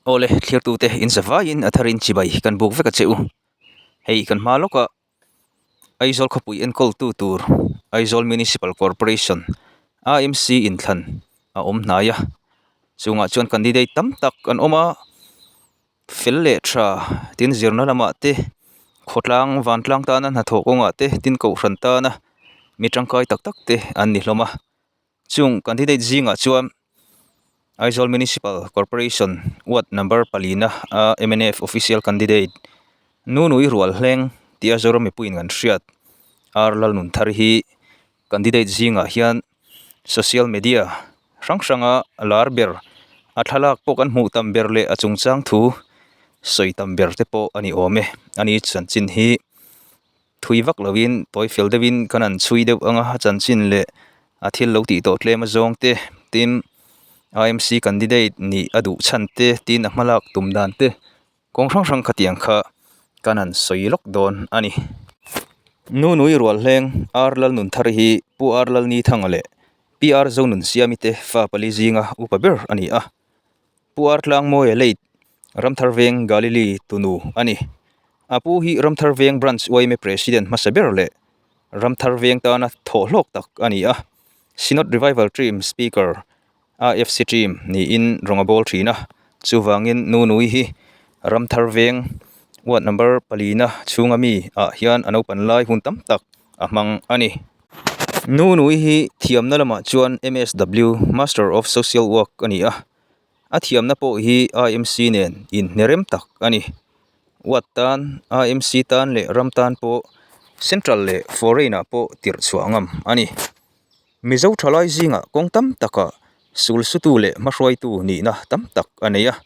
Awle thlirtute in zavaiin a tharin chibai kan buk vek a che u. Hei kan hma lawkah Aizawl khawpui enkawltu tur Aizawl Municipal Corporation AMC inthlan a awm hnai a chungah chuan candidate tam tak an awm a fel leh tha tin zirna lamah te khawtlang vantlang tana hnathawh kawngah te tin kohhran tana mi tangkai tak tak te an ni hlawm a. Chung candidate zingah chuan Aizawl Municipal Corporation ward number palina a mnf official candidate Nunui Rualhleng tia Zoram mipuiin kan hriat R Lalnunthar hi candidate zingah hian social media hrang hranga lar ber a thlalak pawh kan hmuh tam ber leh a chungchang thu sawi tam ber te pawh a ni awm e a ni chanchin hi. Thui vak lovin tawi fel deuhin kan han chhui deuh ang a a chanchin leh a thil lo tih tawh tlem azawng te tin IMC candidate nih a duh chhan te tin a hmalak tum dan te kawng hrang hrang khatiang kha kan han sawi lawk dawn a ni. Nunui Rualhleng R Lalnunthar hi Pu R Lalnithanga leh Pi R Zonunsiami te fa pali zinga upa ber a ni a. Pu Artlangmawia late Ramthar Veng Galili tunu a ni. A pu hi Ramthar Veng Branch yma President hmasa ber leh Ramthar Veng tana thawhhlawk tak a ni a. Synod Revival Team Speaker, AFC Team niin rawng a bawl thin a. Chuvangin Nunui hi Ramthar Veng Ward Number palina chhunga mi ah hian a naupan lai hun tam tak a hmang a ni. Nunui hi thiamna lamah chuan MSW, Master of Social Work, a ni a, a thiamna pawh hi IMC nen inhnerem tak a ni. Ward tan, IMC tan leh ram tan pawh Central leh Foreign ah pawh tirh chhuah ngam a ni. Mizo thalai zingah kawng tam takah sulsutu leh hmahruaitu nihna tam tak a nei a.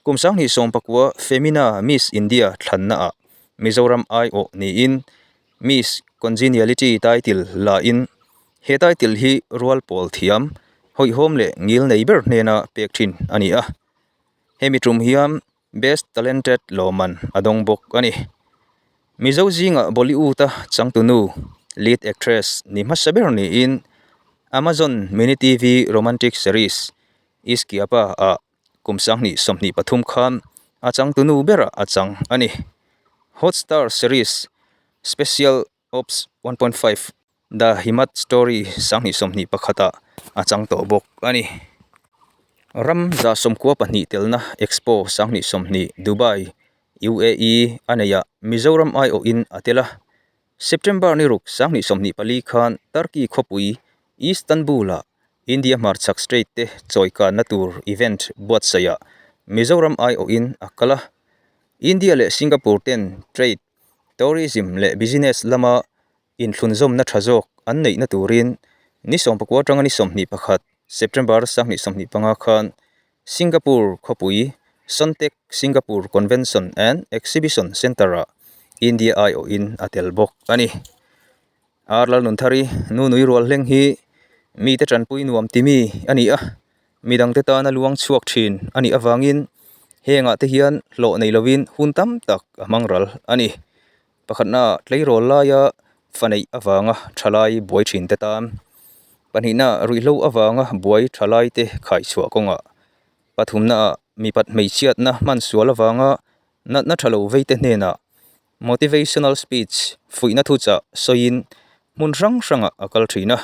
Kum 2019 Femina Miss India thlannaah Mizoram aiawh niin Miss Congeniality title la in he title hi rual pawl thiam, hawihhawm leh ngil nei ber hnena pek thin a ni a. Hemi tum hian Best Talented lawmman a dawng bawk a ni. Mizo zingah Bollywood-a changtunu, lead actress, ni hmasa ber niin Amazon mini TV romantic series Ishq-Apa ah Kum 2023 khan a changtunu berah a chang a ni. Hotstar series Special Ops 1.5, The Himmat Story 2021 ah a chang tawh bawk a ni. Ram 92 telna Expo 2020 Dubai, UAE a neihah Mizoram aiawhin a tel a. September ni ruk 2024 khan Turkey khawpui Istanbul-ah India hmarchhak state te chawikanna tur event buatsaihah Mizoram aiawhin a kal a. India leh Singapore ten trade, tourism leh business lama inthlunzawmna tha zawk an neihna turin ni 19 atanga ni 21 September 2025 khan Singapore khawpui Suntec Singapore Convention and Exhibition Centre-ah India aiawhin a tel bawk a ni. R Lalnunthari Nunui Rualhleng hi mite tanpui nuam ti mi a ni a, midangte tana luang chhuak thin a nih avangin hengah te hian hlawh nei lovin hun tam tak a hmang ral a ni. Pakhatna tleirawl laia fa neih avanga thalai buai thin te tan, pahnihna ruihhlo avanga buai thalai te khaichhuah kawngah, pathumna mipat hmeichhiatna hmansual avanga natna tha lo vei te hnenah motivational speech fuihna thuchah sawiin hmun hrang hrangah a kal thin a.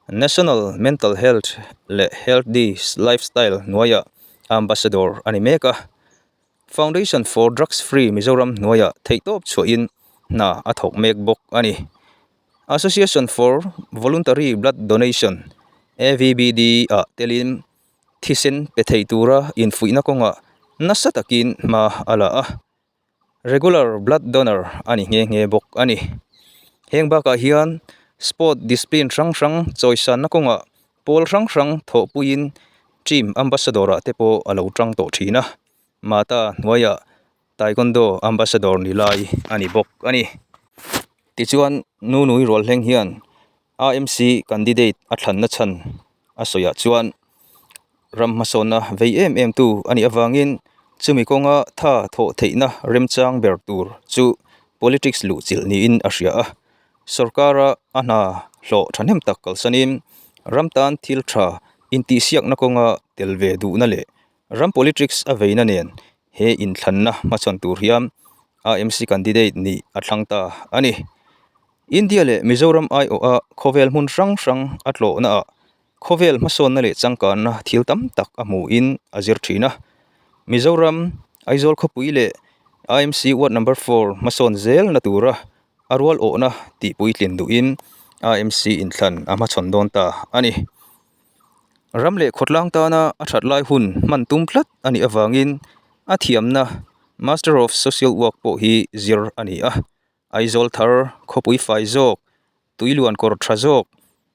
National Mental Health leh Healthy Lifestyle hnuaiah ambassador a ni mek a. Foundation for Drugs Free Mizoram hnuaiah theihtawp chhuahin hna a thawk mek bawk a ni. Association for Voluntary Blood Donation, AVBD, ah telin thisen pe thei tura infuihna kawngah nasa takin hma a la a. Regular blood donor a ni nghe nghe bawk a ni. Heng bakah hian sport discipline hrang hrang chawisanna kawngah pawl hrang hrang thawhpuiin team ambassador ah te pawh a lo tang tawh thin a, Mata hnuaiah Taekwondo ambassador ni lai a ni bawk a ni. Tichuan Nunui Rualhleng hian AMC candidate a thlanna chhan a sawiah chuan ram hmasawnna vei em em tu a nih avangin chumi kawnga tha thawh theihna remchang ber tur chu politics luhchilh niin a hria a. Sorkara a hna hlawh thahnem tak kalsanin ram tan thil tha intihsiakna kawnga tel ve duhna leh. Ram politics a veina nen he inthlanna hmachhawn tur hian AMC candidate nih a thlang ta a ni. India leh Mizoram aiawha khawvel hmun hrang hrang a tlawhnaah khawvel hmasawnna leh changkanna thil tam tak a hmuhin a zir thin a. Mizoram, Aizawl khawpui leh AMC ward number four hmasawn zelna tura a rual awhna tih puitlin duhin AMC inthlan a hmachhawn dawn ta a ni. Ram leh khawtlang tana a that lai hun hman tum tlat a nih avangin a thiamna Master of Social Work pawh hi zir a ni a. Aizawl thar, khawpui fai zawk, tui luan kawr tha zawk,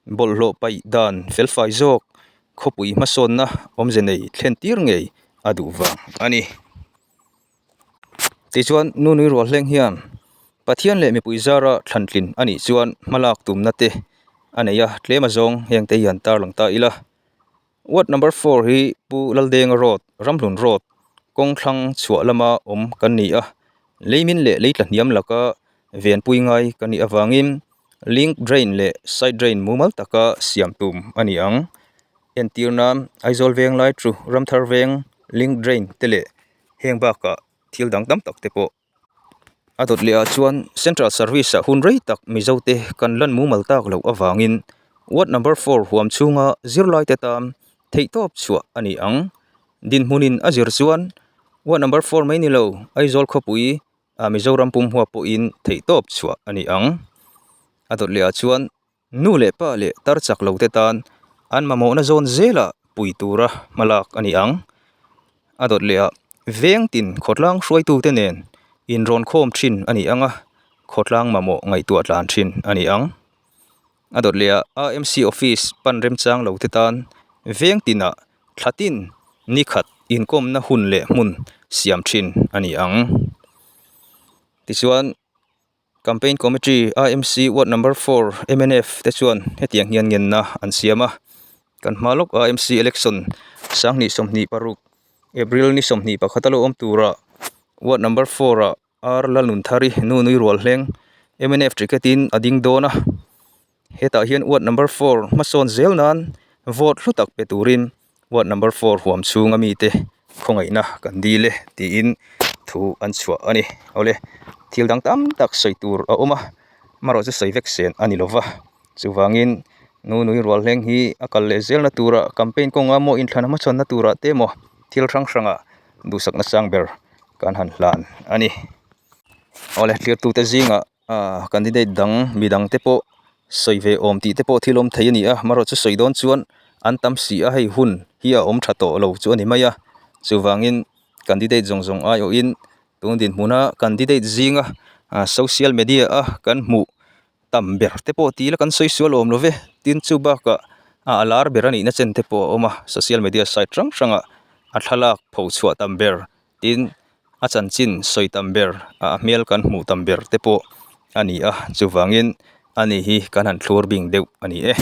bawlhhlawh paih dan fel fai zawk, khawpui hmasawnna awmze nei thlen tir ngei a duh vang a ni. Tichuan, Nunui Rualhleng hian Pathian leh mipui zara thlantlin a nih chuan hmalak tumna te a nei a, tlem azawng hengte hi han tarlang ta ila. Ward number four hi Pu Laldenga Road, Ramhlun Road kawng thlang chhuah lama awm kan ni a, leimin leh lei tla hniam laka venpui ngai kan nih avangin link drain leh side drain mumal taka siam tum a ni ang. Entir nan Aizawl veng lai chu Ramthar veng link drain te leh heng bakah thil dang tam tak te pawh A dawt leh ah chuan central service ah hun rei tak mizo te kan lan mumal tak loh avangin ward number four huam chhunga zirlai te tan theihtawp chhuah a ni ang. Dinhmunin a zir chuan ward number four mai ni lo Aizawl khawpui ah Mizoram pum huap pawhin theihtawp chhuah a ni ang. A dawt leh ah chuan Nu leh pa leh tar chak lo te tan an mamawhna zawn zelah pui tura hmalak a ni ang. A dawt leh ah veng tin khawtlang hruaitu te nen inrawn khawm thin a ni ang a, khawtlang mamawh ngaihtuah tlan thin a ni ang. A dawt leh ah AMC office pan remchang lo te tan veng tinah thla tin ni khat inkawmna hun leh hmun siam thin a ni ang. Tichuan. Campaign Committee AMC Ward Number 4 mnf te chuan hetiang hian ngenna an siam a, kan hma lawk AMC Election 2026 April ni 21 a lo awm turah Ward Number 4 ah R Lalnunthari nu nui rual hleng mnf ticket in a ding dawn a, hetah hian Ward Number 4 hmasawn zel nan vote hlu tak pe turin Ward number four huam chhunga mite khawngaihna kan dil e tiin thu an chhuah a ni. Awle thil dang tam tak sawi tur a awm a, amaherawh chu sawi vek sen a ni lo va, chuvangin nu nui rual hleng hi a kal leh zelna tura campaign kawnga maw inthlan hmachhawnna turah te emaw thil hrang hrangah duhsakna sang ber kan han hlan a ni. Awle thirtute zingah. Ahh candidate dang mi dang te pawh sawi ve awm tih te pawh thil awm thei a ni a amaherawh chu sawi dawn chuan an tam si a hei hun hi a awm tha tawh lo chu a ni mai a chuvangin candidate zawng zawng aiawhin tun dinhmuna candidate zinga ah social media a kan hmuh tam ber te pawh tih ila kan sawi sual awm lo ve tin chu bakah a lar ber a nihna chen te pawh a awm a social media site hrang hrangah a thlalak pho chhuah tam ber tin a chanchin sawi tam ber a hmel kan hmuh tam ber te pawh a ni a chuvangin ani hi kan han thlur bing deuh a ni e.